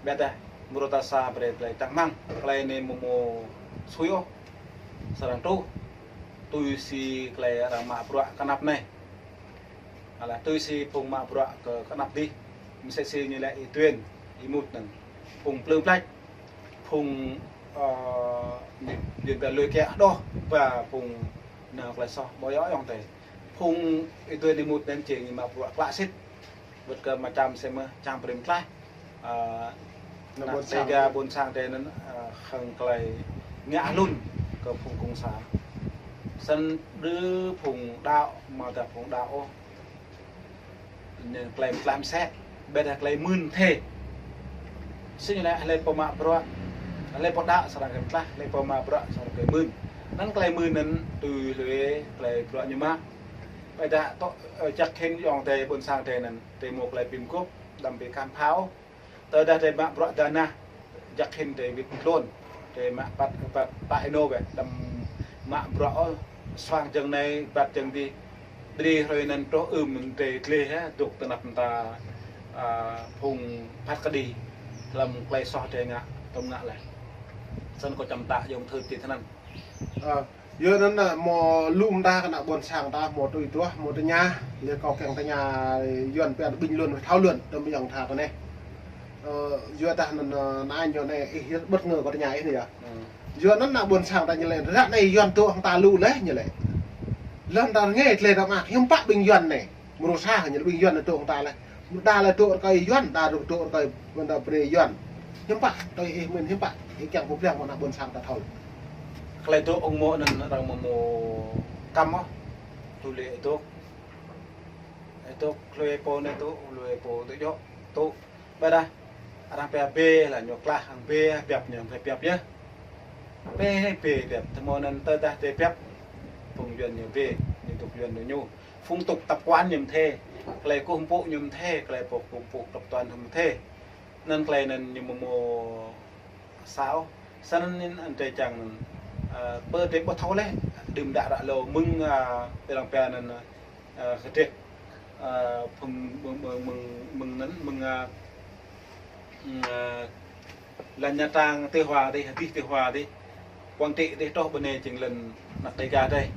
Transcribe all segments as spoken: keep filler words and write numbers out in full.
Biă dah, mrô ta sa brơi tơlơi čang rơmang, tơlơi anai mơ̆ mơ̆ sui ôh. Srăng truh, tui si tơlơi arăng mă bruă kơnăp anai. Alah, tui si phung mă bruă kơ kơnăp dih, mơsĕ si ñu lĕ Y Tuyên, Y Mut anŭn. Phung plư plač, phung, ơ, ñu, ñu ba lui kiă đôč, ba phung nao tơlơi soh, ƀu djơ̆ ayŏng adơi. Phung Y Tuyên Y Mut anŭn či ñu mă bruă klă sĭt. Wơ̆t kơ mơčăm mơsĕ mơ̆ čang brơi mơtlaih. Ơ, ană ƀôn sang Dêga, ƀôn sang drơi anŭn, ơ, hăng tơlơi ngă hlŭn kơ phung cộng sản. Snăn đơ phung đaŏ, mơ̆ dah phung đaŏ ôh. Anŭn tơlơi mơtlaih mơsĕ, biă dah tơlơi mưn thê. Sĭt ñu lĕ hlơi pô mă bruă, hlơi pô đaŏ srăng kơ mơtlaih, hlơi pô mă bruă srăng kơ mưn. Anŭn tơlơi mưn anŭn tui hluê tơlơi bruă ñu mă. Biă dah tŏ, ơ, jăk hĭn ayŏng adơi ƀôn sang drơi anŭn, drơi mơ̆ tơlơi bi mguôp, đăm bi kăm phao. Tơdah drơi mă bruă dơnah, jăk hĭn drơi wĭt mơ̆ng tlôn, drơi mă păt, păt, păt ênô bĕ, đăm mă bruă ôh, suang jơ̆ng anai, păt jơ̆ng dih. Brơi hrơi anŭn truh ưm drơi gleh hă, dŏ tơnap mơta, ơ, phung phat kơđi, hlăm tơlơi soh drơi ngă, tơm ngă lĕ. Snăn kâo čăm tă yŏng thưt ti tơnăn. Ơ, yua anŭn ană mơ̆ lŭm ta kơ ană ƀôn sang ta mơ̆ tui tuah mơ̆ tơña, lĕ kâo kiăng tơña Yuan pia ƀing Yuan thâo Yuan tơm yŏng tha kơ anai. Ơ, yua dah anŭn, ơ, anai ñu anai ih hiăp bất ngờ kâo tơña ih anai yơh. Yua anŭn ană ƀôn sang ta ñu lĕ ră anai Yuan dŏ hăng ta lu leh ñu lĕ. Lŏn ta ngă tơlơi ta mă hiư̆m pă ƀing Yuan anai. Mrô sa ñu lĕ ƀing Yuan dŏ hăng ta leh. Đa lĕ dŏ rơkơi Yuan, đa dŏ rơkơi ƀôn ta brơi Yuan. Hiư̆m pă, tui ih mĭn hiư̆m pă, ih kiăng pơblang mơ̆ ană ƀôn sang ta thâo. Tơlơi dŏ ung mơ̆ anŭn arăng mơ̆ mơ̆ kăm ôh. Tui lĕ dŏ. Dŏ hlơi pô anai dŏ, hlơi pô dŏ djŏ, dŏ. Biă dah, arăng pia bê lĕ ñu klah, arăng bê, biăp ñu, arăng pia biăp yơh. Bê, bê, biăp, tơmơ̆ anŭn tơdah drơi biăp. Phung Yuan ñu bê, ñu dŏ Yuan ñu ñu. Phong tục tập quán ñu mơ̆ thê, tơlơi kơkuh pơpŭ ñu mơ̆ thê, tơlơi pơkuh pơpŭ tập quán ñu mơ̆ thê. Anŭn tơlơi anŭn ñu mơ̆ mơ̆ sao. Snăn anŭn drơi čang anŭn, ơ, pơ drơi ƀu thâo leh, đưm đă ră lơ mơ̆ng, ơ, arăng pia anŭn, ơ, kơdrĕk, ơ, phung mơ̆ng, mơ̆ng, mơ̆ng, mơ̆ng anŭn, mơ̆ng, ơ, ơ, lăn Nha Trang Tây Hòa dih, dih Tây Hòa dih, Quảng Trị dih, truh ƀơi anai jing lŏn anăp Dêga drơi.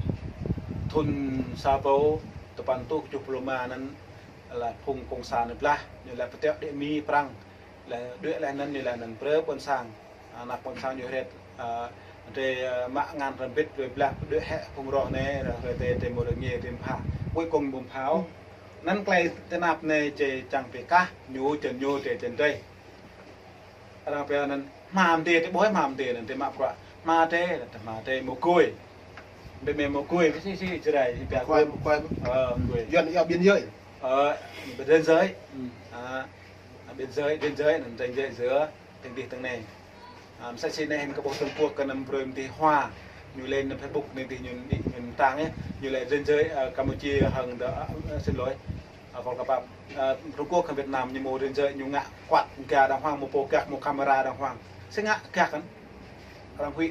Thŭn sa rơbâo tơpăn rơtuh kjuh pluh rơma anŭn, lĕ phung cộng sản anŭn blah, ñu lĕ pơtĕk đĭ Mi Prăng, lĕ đuaĭ leh anŭn ñu lĕ anŭn brơi ƀôn sang, ană ƀôn sang ñu hret, ơ, drơi, ơ, mă ngăn rơmbit, drơi blah, đuaĭ hĕ phung roh anai, drơi, drơi, drơi mơ̆ rơngiă, drơi mơ̆ pha. Cuối cùng ƀu pha ôh. Anŭn tơlơi tơnap anai či čang bi kah, ñu čen ñu drơi čen drơi. Arăng pia anŭn hmam drơi, drơi ƀuh hmam drơi anŭn, drơi mă bruă. Hmam drơi, hmam drơi mơ̆ gui. Bi mơ̆ mơ̆ gui, bi si si Jrai, bi pia gui. Mơ̆ gui, mơ̆ gui. Ơ, gui. Yuan yua biên giới. Ơ, biên giới. Ơ, biên giới, biên giới, anŭn ranh giới giữa tơng dih tơng anai. Ơ, mơsĕ si anai hĭn kơ ƀuh Trung Quốc kơ anăm brơi mơ̆ng dih Hoa. Ñu lên anŭn Facebook anai dih ñu, ñu, ñu tăng yơh. Ñu lĕ ranh giới, ơ, Campuchia hăng đơ, ơ, xin lỗi. Ơ, kâo kơpap, ơ, Trung Quốc hăng Việt Nam ñu mơ̆ ranh giới ñu ngă kuăt ga đàng hoàng, mơ̆ pô gak, mơ̆ camera đàng hoàng. Sĭt ngă gak kăn. Arăng huĭ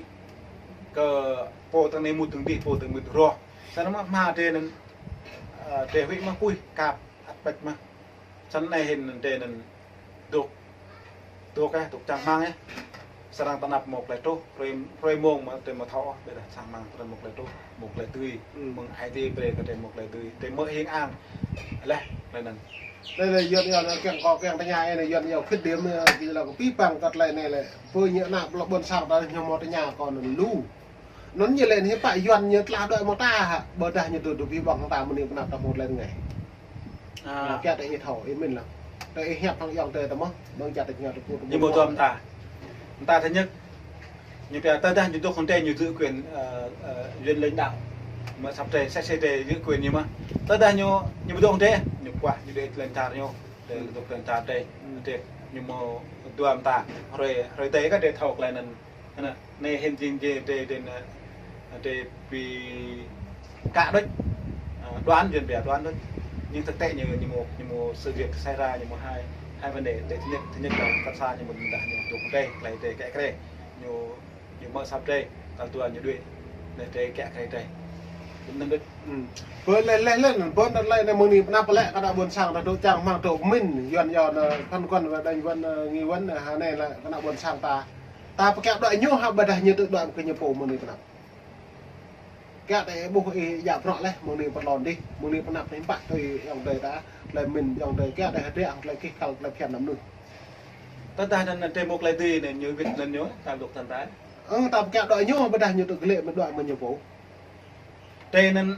kơ pô tơng anai mŭt tơng dih, pô tơng mŭt roh. Snăn mơ̆ hmam drơi anŭn, ơ, drơi huĭ mơ̆ kuih kăp ăt ƀĕč mơ̆. Snăn anai hĭn drơi anŭn dŏ, dŏ, ơ, dŏ čang rơmang, ơ. Srăng tơnap mơ̆ tơlơi truh, hrơi, hrơi mông mơ̆ drơi mơ̆ thâo, biă dah čang rơmang drơi mơ̆ tơlơi truh, mơ̆ tơlơi dưi, mơ̆ng Aê Diê brơi kơ drơi mơ̆ tơlơi dưi, drơi mơ̆ hing ang. Leh, leh anŭn. Leh, leh, Yuan yơh, kiăng kâo kiăng tơña ih anai, Yuan yơh khuyết điểm, ơ, kơ lĕ kơ pĭ păng kơ tơlơi anai lĕ, pơ ñu ană ƀôn sang ta ñu mơ̆ tơña kâo anŭn lu. Anŭn ñu lĕ anai pă Yuan ñu tơlah đuaĭ mơ̆ng ta hă, ƀôdah ñu dŏ dŏ pĭ ƀăng hăng ta mơ̆ anai pơnăp ta mơ̆ tơlơi anai. Ơ. Kiăng tơ ih thâo, ih mĭn lăng. Tơ ih hiăp hăng ayŏng adơi ta mơ̆, ƀơ̆ng čăt tơ ñu tơ pô tơ ñu mơ̆ tơm ta. Ta thứ nhất, ñu pia tơdah ñu dŏ hăng drơi ñu giữ quyền, ơ, ơ, quyền lãnh đạo. Mơ̆ săp drơi, sĕ sĕ drơi giữ quyền ñu mơ̆. Tơdah ñu, ñu dŏ hăng drơi, ñu kuah, ñu đuaĭ lŏn čar ñu. Drơi dŏ lŏn čar drơi, drơi ñu mơ̆ dua mơta. Hrơi, hrơi tơi kơ drơi thâo tơlơi anŭn. Anŭn, anai hĭn jing drơi, drơi, drơi, ơ, drơi bi kă đôč. Ơ, đoán, Yuan pia đoán đôč. Nhưng thực tế ñu, ñu mơ̆, ñu mơ̆ sự việc xảy ra, ñu mơ̆ hai, hai vấn đề. Drơi thứ nhất, thứ nhất là kăt sa ñu mơ̆ dah ñu dŏ drơi, tơlơi drơi kĕ kre. Ñu, ñu mơ̆ săp drơi, tal dua ñu đuaĭ. Drơi, drơi kĕ kre drơi. Anŭn đôč. Hm. Bơ leh leh leh, bơ anŭn leh anai mơ̆ng anai pơanăp lĕ kơ ană ƀôn sang ta dŏ čang hmang dŏ min, Yuan yua anŭn, phăn kăn wơ̆t đañ wơ̆t, ơ, ngĭ wơ̆t, ơ, hơnai lĕ kơ ană ƀôn sang ta. Ta pơkă dŏ ñu hă ƀôdah ñu tŭ dŏ kơ ñu pô mơ̆ng anai pơanăp. Kă tơ ƀuh ih djă bruă leh, mơ̆ng anai pơlon dih, mơ̆ng anai pơanăp anai pă tui ayŏng adơi ta, tơlơi min ayŏng adơi, kă tơ hơdră, tơlơi kih kăl, tơlơi phiăn anăm mơnuih. Tơdah anŭn tơ mơ̆ng tơlơi dih anai ñu wĭt anŭn ñu, ta dŏ tăn tai. Ơ, ta pơkă dŏ ñu, ƀôdah ñu tŭ glĕ mơ̆n dŏ mơ̆ng ñu pô. Tơ anŭn,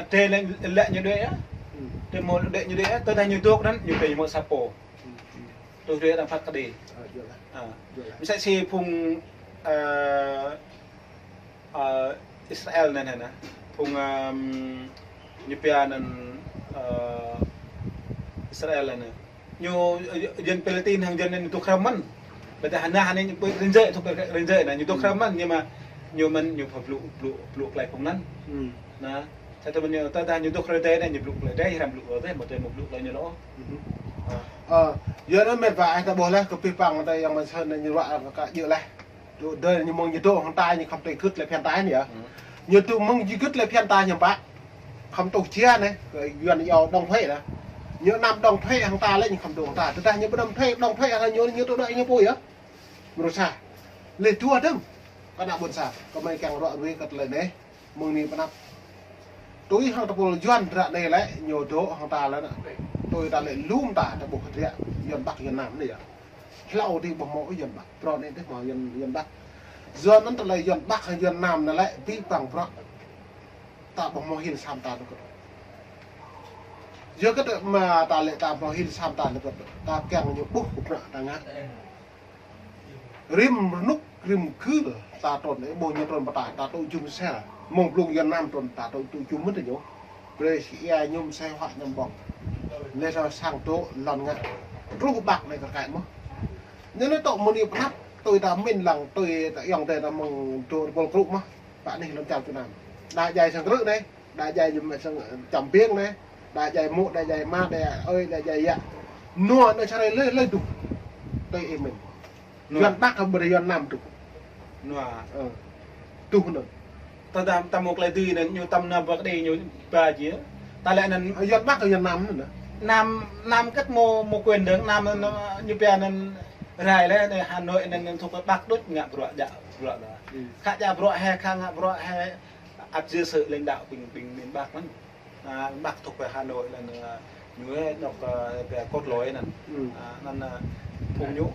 tơ lĕ, lĕ ñu đuaĭ yơh. Hm. Tơ mơ̆ng đuaĭ ñu đuaĭ yơh, tơdah ñu dŏ anŭn, ñu pơ ñu mơ̆ng sa pô. Hm, hm. Tui đuaĭ đang phat kơđi. Ơ, yơh lah. Ơ. Yơh lah. Msĕ si phung, ơ, ơ, Israel anŭn hă anŭn. Phung, ơ, ñu pia anŭn, ơ, Israel anŭn. Ñu, ơ, dân Palestine hăng dân anŭn ñu dŏ hrŏm mơ̆n. Ƀôdah hơnah anai ñu pơ rơnjai, dŏ rơnjai anŭn, ñu dŏ hrŏm mơ̆n, ñu mă, ñu mơ̆n, ñu pha blŭ, blŭ, blŭ tơlơi phung anŭn. Hm. Anŭn, sa tơ mơ̆n ñu, tơdah ñu dŏ rơnjai anŭn, ñu blŭ tơlơi Ơi Adai, hrŏm blŭ tơlơi Ơi Adai, mơ̆ tơ mơ̆ blŭ tơlơi ñu lŏ. Hm. Ơ. Ơ, yua anŭn met wa, ơ, ta ƀuh leh, kơ pih păng ta yang mơ̆n sơnai ñu ruă, kơ kă djơ̆ leh. Tŭ đơi ñu mơ̆ng ñu dŏ hăng ta ñu khŏm tui gưt lĕ phiăn ta anai yơh. Hm. Ñu tŭ mơ̆ng ñu gưt lĕ phiăn ta ñu pă. Khŏm tŭ jia anai, kơ Yuan yua đóng thuế anŭn. Ñu anăm đóng thuế hăng ta lĕ ñu khŏm dŏ hăng ta. Tơdah ñu ƀu đóng thuế, đóng thuế hăng ñu, ñu tŭ đuaĭ ñu pô yơh. Mrô sa. Leh dua dơ̆ng. Kơ ană ƀôn sang, kơ mơi kiăng ruă ruai kơ tơlơi anai. Mơ̆ng anai pơanăp. Tui hăng tơpul Yuan ră anai lĕ, ñu dŏ hăng ta lĕ anŭn. Tui ta lĕ lŏm ta, ta ƀuh hơdră, Yuan Bắc Yuan Nam anai yơh. Hlâo dih ƀu hmâo Yuan Bắc, prŏng anai dih hmâo Yuan, Yuan Bắc. Yua anŭn tơlơi Yuan Bắc hăng Yuan Nam anŭn lĕ, pih păng prŏng. Ta ƀu hmâo hil sam ta tŭ kơ. Yua kơ tơ mă ta lĕ ta ƀu hmâo hil sam ta tŭ kơ. Ta kiăng ñu ƀuh kơ prŏng ta ngă. Rĭm rơnŭk, rĭm gưl, ta trŭn, ơ, ƀuh ñu trŭn pơ ta, ta tŭ jum sel. Mơ̆ng blung Yuan Nam trŭn, ta tŭ, tŭ jum mơ̆n tơ ñu. Brơi si ia ñu mơsĕ huă ñu ƀơ̆ng. Lĕ ta sang dŏ lŏn ngă. Truh Bắc anai kơ kăi mơ̆n. Ñu anai tŭ mơ̆ng anai pơanăp, tui ta min lăng, tui ta ayŏng adơi ta mơ̆ng dŏ tơpul krŭ mơ̆n. Pă anai lŏn čar Việt Nam. Đa djai sang krŭ anai. Đa djai ñu mă sang čăm piêng anai. Đa djai mŭ, đa djai ama, đa djai ơi, đa djai yă. Nua anai sa rai lơi, lơi dŭ. Tui ih min. Nua. Yuan Bắc hă ƀôdah Yuan Nam dŭ. Nua. Ơ. Dŭ anŭn. Tơdah ta mơ̆ng tơlơi dih anŭn ñu tăm nao ƀơi kơđi ñu ba jia. Ta lĕ anŭn. Ơ, Yuan Bắc hă Yuan Nam anŭn hă? Nam, Nam kăt mơ̆, mơ̆ quyền dơ̆ng, Nam anŭn, ñu pia anŭn rai lĕ, anai Hà Nội anŭn, anŭn thuộc Bắc đôč ngă bruă djă bruă ta. Hm. Khă djă bruă he, khă ngă bruă he. Ăt djơ̆ sự lãnh đạo ƀing, ƀing miền Bắc mơ̆n. Ơ, Bắc thuộc về Hà Nội là, ơ, ñu, ơ, anŏ, ơ, về cốt lõi anŭn. Hm. Ơ, anŭn, ơ, phung ñu,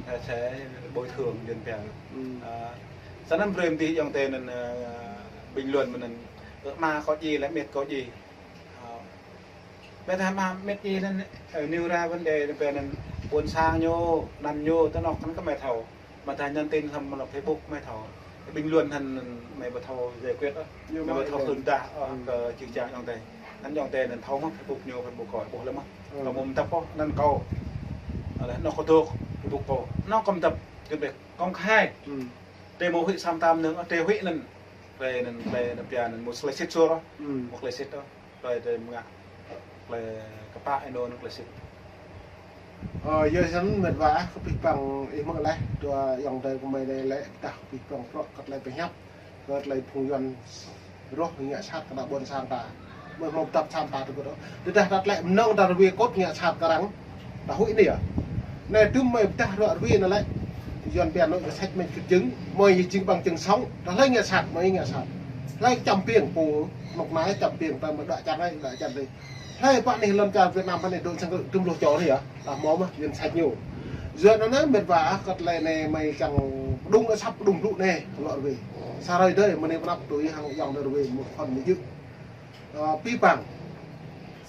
ơ, sẽ bồi thường Yuan pia. Hm. Ơ, sa anŭn brơi mơ̆ng dih ayŏng adơi anŭn, ơ, bình luận mơ̆n anŭn. Ơ, ama kâo djai lĕ met kâo djai. Ơ, ƀĕ tơdah mă met ih anŭn, ơ, nêu ra vấn đề anŭn pơ anŭn ƀôn sang ñu, anăn ñu, tơ anŏ kăn kơ mơi thâo. Mă tơdah nhắn tin hăng mơ̆ng Facebook mơi thâo. Bình luận hăng mơi ƀu thâo giải quyết ôh. Mơi ƀu thâo hưn dah, ơ, kơ čư̆ čă ayŏng adơi. Anŭn ayŏng adơi anŭn thâo mơ̆n Facebook ñu, Facebook kâo ƀuh lĕ mơ̆n. Kâo mơ̆ mơtăp ôh, anăn kâo. Ơ, lĕ anŏ kâo dŏ, Facebook kâo. Anŏ kâo mơtăp, kơ ƀĕ công khai. Tơ mơ̆ huĭ sam tam anŭn, tơ huĭ anŭn. Tơlơi anŭn, tơlơi anŭn pia anŭn mơ̆ tơlơi sĭt suôr ôh. Mơ̆ tơlơi sĭt ôh. Tơlơi tơlơi mơngă. Tơlơi kơpă ih anŭn tơlơi sĭt. Ơ, yua anŭn met wa, kơ pih păng ih mơ̆ leh, dua ayŏng adơi kơ mơi anai lĕ, tơdah kơ pih păng prŏng kơ tơlơi pơhiăp, kơ tơlơi phung Yuan rŏh ngă sat kơ ană ƀôn sang ta. Mơi hmâo tăp sam ta tŭ kơ dŏ. Tơdah ta tơlơi mơnơ̆ng ta rơwe kôt ngă sat kơ arăng. Ta huĭ anai yơh. Anai tơm mơi pơdah ruă rơwe anŭn lĕ. Yuan pia anŭn kơ sách mơi kơ jing, mơi jing bằng chứng sống. Ta hlơi ngă sat, mơi ngă sat. Hlơi čăm piêng pô, anŏ anai čăm piêng ta mơi đuaĭ čar anai, đuaĭ čar anai. Hlơi pă anai lŏn čar Việt Nam pă anai dŏ sang krŭ tơm luh čô anai yơh. Ta hmâo mơ̆n, Yuan sat ñu. Yua anŭn anai met wa kơ tơlơi anai mơi kiăng pơđŭng asăp pơđŭng blŭ anai, lŏ rơwe. Sa rai dơi, mơ̆ng anai pơanăp tui hăng ayŏng adơi rơwe mơ̆ phŏn mơ̆ jư̆. Ơ, pih păng.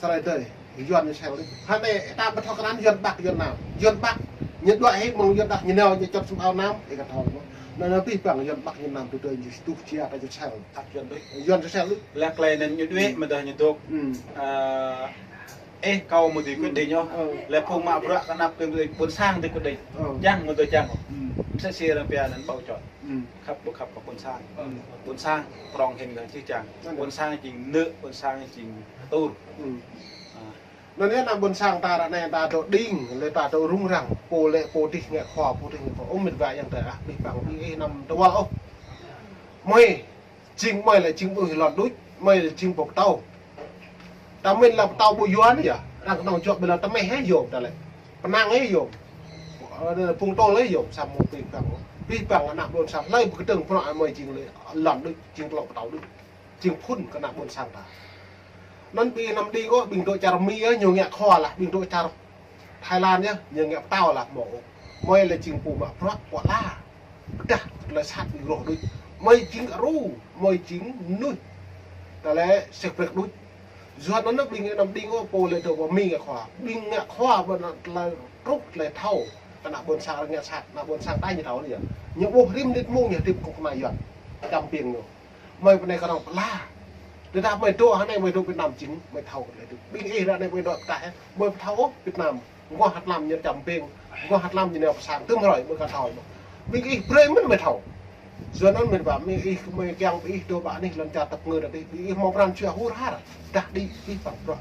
Sa rai dơi, Yuan ñu sel đôč. Hơnai ta ƀu thâo kơ anăn Yuan Bắc, Yuan Nam. Yuan Bắc, ñu đuaĭ hĭ mơ̆ng Yuan Bắc, ñu nao ñu čŏt sum ao Nam, ih kăn thâo mơ̆n. Anŭn, anŭn pih păng Yuan Bắc, Yuan Nam, tui tui ñu tuh jia ta ñu sel. Ăt Yuan đôč. Yuan sel đôč. Lĕ tơlơi anŭn ñu đuaĭ, mơ̆ tơdah ñu dŏ. Ơ, ih kâo mơ̆ dưi quyết định ôh. Lĕ phung mă bruă kơ anăp kơ ƀôn sang dưi quyết định. Čang mơ̆ tơ čang. Msĕ si arăng pia anŭn bầu chọn. Khăp ƀu khăp kơ ƀôn sang. Ƀôn sang, prŏng hĭn kơ čư̆ čă. Ƀôn sang jing nơ̆, ƀôn sang jing tur. Anŭn yơh ană ƀôn sang ta ră anai ta dŏ đing, lĕ ta dŏ rŭng răng, pô lĕ pô dih ngă khua, pô dih ngă khua. Ơ met wa ayŏng adơi ah, pih păng ih anăm tơwăl ôh. Mơi, jing mơi lĕ jing ƀuh lŏn đôč. Mơi jing pô pơtao. Ta mĭn lă pơtao ƀu yua anai yơh. Arăng kơnơ̆ng juă ƀơi lŏn tơmeh hă yôm ta lĕ. Pơnăng hă yôm. Ơ, phung tôl hă yôm, samơ̆ pĭ păng. Pĭ păng ană ƀôn sang. Hlơi pơkơdơ̆ng prăk mơi jing lĕ lŏn đôč, jing tơlŏ pơtao đôč. Jing phŭn kơ ană ƀôn sang ta. Anŭn ƀing năm đing ôh, ƀing dŏ čar Mi ôh, ñu ngă khua lah, ƀing dŏ čar Thái Lan yơh, ñu ngă pơtao lah mơ̆. Mơi lĕ jing pô mă prăk, pô la. Pơdah, tơlơi sat ƀing roh đôč. Mơi jing aru, mơi jing mơnuih. Tơlơi sek prek đôč. Yua anŭn ƀing năm đing ôh, pô lĕ dŏ pơ Mi ngă khua. Ƀing ngă khua ƀơi anŭn tơlơi truh, tơlơi thâo. Kơ ană ƀôn sang arăng ngă sat, ană ƀôn sang ta ñu thâo anai yơh. Ñu ƀuh rĭm mơnit mông ñu hơdip kơ kơna Yuan. Čăm piêng ñu. Mơi pơ anai kơnơ̆ng pơala. Tơdah mơi dŏ hơnai, mơi dŏ Việt Nam jing, mơi thâo kơ tơlơi tŭ. Ƀing ih ră anai mơi dŏ pơtah, mơi pơthâo ôh Việt Nam. Mơguah hơtlam ñu čăm piêng, mơguah hơtlam ñu nao pơ sang, tơm hrơi mơi ka thâo mơ̆. Ƀing ih brơi mơ̆n mơi thâo. Yua anŭn mơi ƀă, ƀing ih mơi kiăng ƀing ih dŏ ƀă anih lŏn čar tơpơngư đa đih, ƀing ih hmâo pran jua hur har, dah đĭ ƀing ih păng prăk.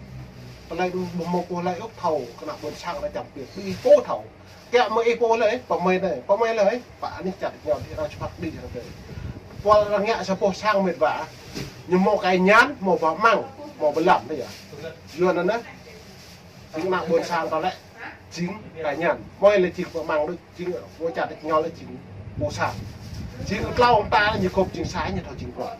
Tơlơi ƀu hmâo pô hlơi ôh thâo, kơ ană ƀôn sang arăng čăm piêng, ƀing ih pô thâo. Kiăng mơi ih pô hlơi, pơmơi anai, pơmơi hlơi, pă anih čar ñu đĭ arăng čơpăt đĭ arăng tơi. Pô arăng ngă sa boh sang mơi ƀă. Ñu hmâo kai ñan, hmâo ba măng, hmâo ba lăm tơi yơh. Yua anŭn anai, jing ană ƀôn sang ta lĕ, jing kai ñan. Mơi lĕ jing ba măng đôč, jing pô čar đĭ ñu lĕ jing pô sang. Jing klâo ta ñu kŏp jing sa ñu thâo jing prăk.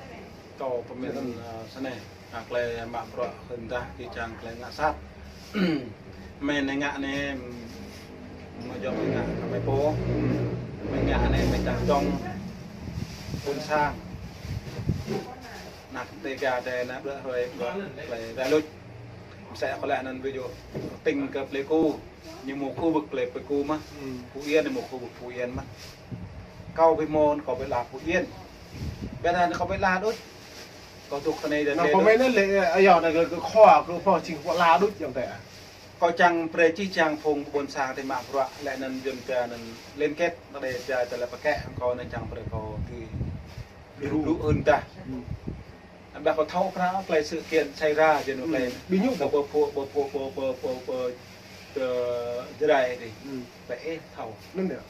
Kâo pơmĭn, ơ, sa anai, ă, tơlơi mă bruă hơndah kơ čang tơlơi ngă sat. Mơi anai ngă anai, mơi djŏp mơi ngă kơ mơi pô. Mơi ngă anai mơi čang dŏng ƀôn sang. Ană tơgă tơlơi ană ƀlŏr hrơi ƀlŏr tơlơi rai luč. Mơsĕ kơ lĕ anŭn ví dụ tỉnh kơ Pleiku. Ñu mơ̆ khu vực lĕ Pleiku mơ̆n. Phú Yên ñu mơ̆ khu vực Phú Yên mơ̆n. Kâo ƀu hmâo, kâo ƀu la Phú Yên. Ƀiădah kâo ƀu la đôč. Kâo dŏ kơ anai đa. Anŭn đa pơmĭn anŭn lĕ, ơ, yua anŭn kơ, kơ khua, kơ pô jing pô la đôč yơh tơi. Kâo čang brơi čih čang phung ƀôn sang tơ mă bruă lĕ anŭn Yuan pia anŭn liên kết, anŭn đe pia tơlơi pơkă, kâo anŭn čang brơi kâo tui. Ƀu rŭ hơndah. Ƀiădah kâo thâo krăn tơlơi sự kiện xảy ra jing anŭn tơlơi. Ƀing ñu. Kâo pơ pô, pơ pô, pơ, pơ, pơ, pơ, pơ, Jrai đih. Pơ ih thâo. Anŭn yơh.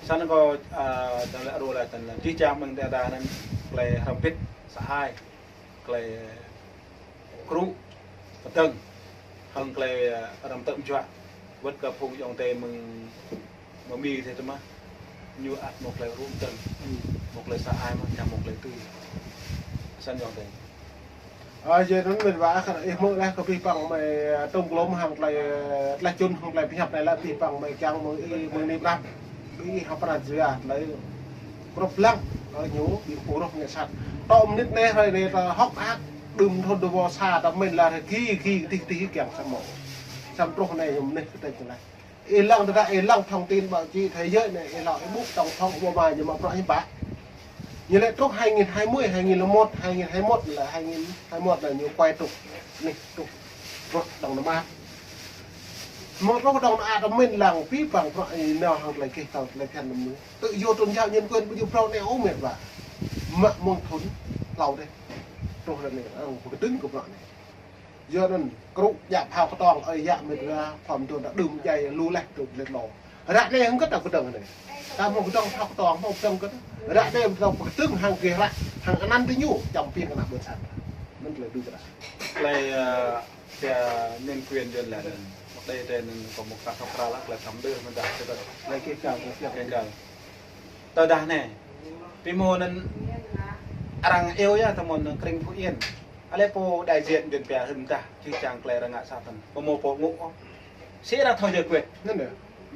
Sa anŭn kâo, ă, tơlơi aru lah tơlơi. Čih čang mơ̆ng tơlơi anŭn tơlơi hrăm pĭt sa ai. Tơlơi krŭ, pơdơ̆ng. Hăng tơlơi, ă, hrăm tơm juă. Wơ̆t kơ phung ayŏng adơi mơ̆ng mơ̆ng Mi tơ tơma. Ñu ăt mơ̆ tơlơi rŭng tơ̆ng. Mơ̆ tơlơi sa ai mơ̆, čang mơ̆ tơlơi tui. Sa anŭn yơh tơi. Ơ, yơh anŭn mơi ƀă kơ ih hmư̆ laih kơ pĭ păng mơi, ơ, tơm glŏm hăng tơlơi, ơ, tơlơi čun hăng tơlơi pơhiăp anai lĕ pĭ păng mơi kiăng mơ̆ng ih, mơ̆ng anai prăp. Ƀing ih hơpran jua tơlơi. Krŭp lăng, ơ, ñu, ƀing pô roh ngă sat. Tŏ mơnit anai hrơi anai ta hŏk ăk, đưm thŭn dua ƀâo sa, ta mĭn la hrơi gih, gih, tih, tih kiăng samơ̆. Samơ̆ truh anai ñu mơnit kơ tơl tơlơi. Ih lăng tơdah, ih lăng thông tin báo chí thế giới anai, ih lăng ih ƀuh tổng thống Obama ñu mă bruă hiư̆m pă. Ñu lĕ truh hai nghìn hai mươi, hai nghìn lẻ một, hai nghìn hai mươi mốt lĕ, hai nghìn hai mươi mốt lĕ ñu quay truh. Anai, truh. Bruă dŏng nơmah. Mơ̆ truh dŏng nơmah ta mĭn lăng pĭ păng bruă anai nao hăng tơlơi kih tao tơlơi phiăn nơmah. Tự do tôn giáo nhân quyền ƀu djơ̆ phrâo anai ôh mơi ƀă. Mă mơ̆ng thŭn hlâo đih. Truh ră anai, arăng pơkơdơ̆ng kơ bruă anai. Yua anŭn, krŭ djă phao kơtong, ơi yă mơi ƀă, phao mơdôn ta đưm djai lu laih tŭ lĕ lŏ. Ră anai hơget ta pơdơ̆ng anai. Ta hmâo kơtong phao kơtong, hmâo pơdơ̆ng kơ. Ră anai ta pơkơdơ̆ng hăng gih ră, hăng anăn tơ ñu, čăm piêng kơ ană ƀôn sang. Anŭn tơlơi đu kơ ră. Tơlơi, ơ, tơlơi nhân quyền jing lĕ anŭn. Mơ̆ng đơi tơ anŭn kâo mơ̆ ka thâo krăn lă, tơlơi tăm đơ mơ̆n đah tơlơi. Lĕ kih kâo, kih kâo. Kih kâo. Tơdah anai, pĭ mơ̆ anŭn arăng iâu yơh tơmơ̆n krĭng Phú Yên. Alĕ pô đại diện Yuan pia hơndah čih čang tơlơi arăng ngă sat anŭn. Pô mơ̆ pô ngŏ ôh. Sĭ arăng thâo giải quyết. Anŭn yơh.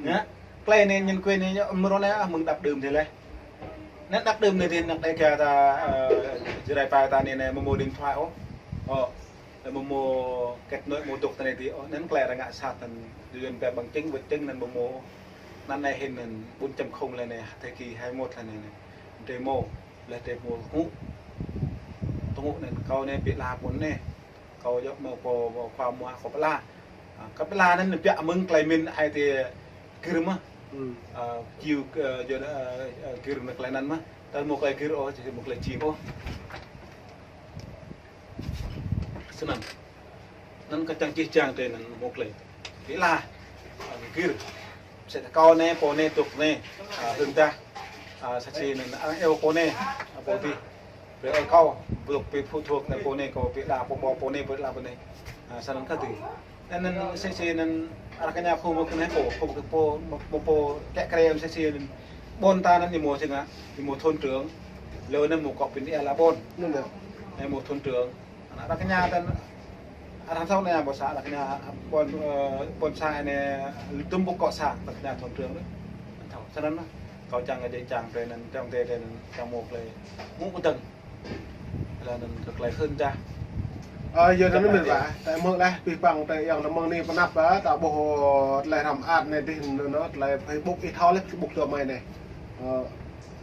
Yơh. Tơlơi anai nhân quyền anai ñu mơ̆ ră anai mơ̆ng đăp đưm tih leh. Anŭn đăp đưm anai tih anŭn đe kơ ta, ơ, Jrai pai ta anai anai mơ̆ mơ̆ điện thoại ôh. Ơ. Lĕ mơ̆ mơ̆ kết nối mơ̆ dŏ tơ anai tih, ơ, anŭn tơlơi arăng ngă sat anŭn, Yuan pia bằng chứng, vật chứng anŭn mơ̆ mơ̆. Anŭn anai hĭn anŭn bốn chấm không lĕ anai, thời kỳ hai mốt lĕ anai anai. Demo, lĕ demo tơngŭ. Tơngŭ anŭn, kâo anai ƀu la pô anai. Kâo djơ̆ mơ̆ pô, pô khua mơ̆ kâo pơala. Ă, kâo pơala anŭn biă mơ̆ng tơlơi mĭn ai tơ gir mơ̆. Ă, kiu, ơ, djơ̆, ơ, ơ, gir anŭn tơlơi anŭn mơ̆. Tơl mơ̆ tơlơi gir ôh, či mơ̆ tơlơi čim ôh. Snăn. Anŭn kơ čang čih čang tơ anŭn mơ̆ tơlơi. Ƀu la. Ă, gir. Mơsĕ ta kâo anai, pô anai, dŏ anai. Ă, hơndah. Ă, sa čih anŭn, arăng iâu pô anai. Ă, pô tih. Brơi ơi kâo, brơi ƀu phu thuộc anai pô anai, kâo ƀu đa pô ƀô̆ pô anai, ƀu đa pô anai. Ơ, săn anŭn kah tui. Anŭn, anŭn sĭ sĭ anŭn arăng kơ ñu khul mơ̆ kơ anai pô, khul mơ̆ kơ pô, mơ̆ pô kĕ kre sĭ sĭ anŭn. Ƀôn ta anŭn ñu mơ̆ sĭ ngă, ñu mơ̆ thôn trưởng. Lơ anŭn mơ̆ kơ pĭn ia la ƀôn. Anŭn lĕ. Ñu mơ̆ thôn trưởng. Arăng kơ ñu ta anŭn, arăng thâo anai ƀô̆ sa, arăng kơ ñu ƀôn, ơ, ƀôn sang anai, tơm ƀô̆ kơ sa, arăng kơ ñu thôn trưởng anŭn. Thâo, săn anŭn. Kâo čang kơ dêh čang tơ anŭn, čang tơ tơ anŭn, čang mơ̆ tơlơi. Mơ̆ kơ tơ̆ng. Lĕ anŭn kơ tơlơi hưn čah. Ơ, yua anŭn mĭn ƀă, tơlơi mơ̆ lĕ, pih păng tơlơi yang tơmơ̆ng anai pơnăp ƀă, ta ƀuh tơlơi răm ăt anai dih anŭn, tơlơi Facebook ih thâo lĕ, Facebook tơ mơi anai. Ơ,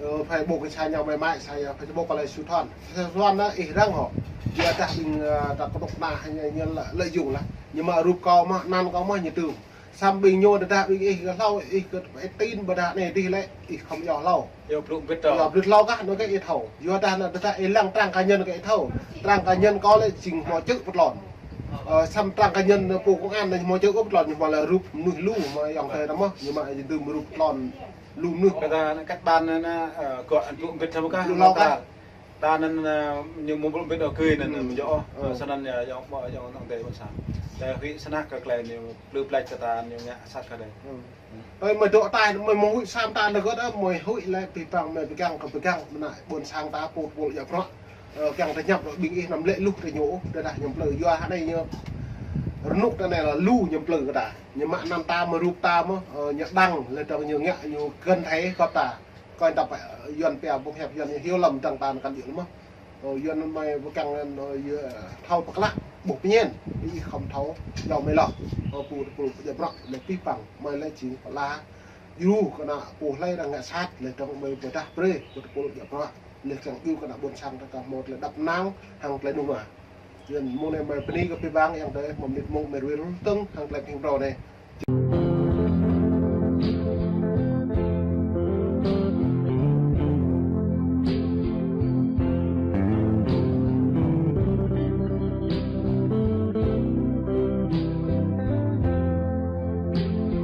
ơ, Facebook sa ñu mơi mă, sa ñu Facebook kơ lĕ Su Thon. Su Thon anŭn ih răng hŏ. Yua dah ƀing, ơ, ta kơdŏk anai hăng ñu lĕ, lĕ yŭng lah. Ñu mă rup kâo mơ̆, anăn kâo mơ̆, ñu tŭ. Samơ̆ ƀing ñu tơdah ƀing ih kơ hlâo, ih kơ ih tin ƀôdah anai dih lĕ, ih khŏm yua hlâo. Yua blŭ ƀĭt tơ. Yua blŭ hlâo kah, anŭn kơ ih thâo. Yua dah anŭn tơdah ih lăng trang cá nhân kơ ih thâo. Trang cá nhân kâo lĕ jing hmâo čư̆ pơtlon. Ơ, samơ̆ trang cá nhân pô công an anŭn hmâo čư̆ pơtlon, ñu hmâo lĕ rup mơnuih lu, hmâo yang tơ anŭn mơ̆, ñu mă jing tơm rup pơtlon lu mơnuih. Kơ ta anŭn kăt ƀan anŭn, ơ, gŏ anŭn blŭ ƀĭt tơ kah. Blŭ hlâo kah. Ta anŭn, ơ, ñu mơ̆ blŭ ƀĭt ôkê anŭn, hmm, mơ̆ yơh, ơ, hmm, săn anŭn yơh, yơh, yơh, yơh, nŏng tê ƀôn sang. Tơ huĭ săn kơ tơlơi ñu, plư plĕč kơ ta ñu ngă sat kơ tơlơi. Hmm. Ơi, mơi dŏ ta, mơi mơ̆ huĭ sam ta anŭn gơ̆t, ơ, mơi huĭ lĕ pih păng mơi pơgang kơ pơgang, mơnă ƀôn sang ta pô pô djă bruă. Ơ, kiăng tơñăp ƀing ih anăm lĕ luh tơ ñu, tơdah ñu plư yua hă anai ñu rơnŭk tơ anai lĕ lu ñu plư kơ ta. Ñu mă anăn ta mơ̆ rup ta mơ̆, ơ, ñu đăng, lĕ tơ̆ng ñu ngă, ñu kơ̆n thê kơ ta. Kơ ta pă, Yuan pia ƀuh hiăp Yuan hiu lăm dăng ta anŭn kăn djơ̆ mơ̆. Ơ, Yuan mơi pơkăng anŭn, ơ, yua thâo pơklă, ƀuh pơñen, ih khŏm thâo, yua mơi lŏ. Ơ, pô tơpul djă bruă, lĕ pih păng, mơi lĕ jing pơala, yua kơ ană pô hlơi arăng ngă sat, lĕ tơ̆ng mơi pơdah brơi, pô tơpul djă bruă, lĕ kiăng yua kơ ană ƀôn sang ta kơ hmâo tơlơi đăp năng, hăng tơlơi nung mă. Yuan mơ̆ng anai mơi bơni kơ pih păng yang tơ, mơ̆ng mơnit mơ̆ng mơi ruai rŭng tơ̆ng, hăng tơlơi ping pro anai.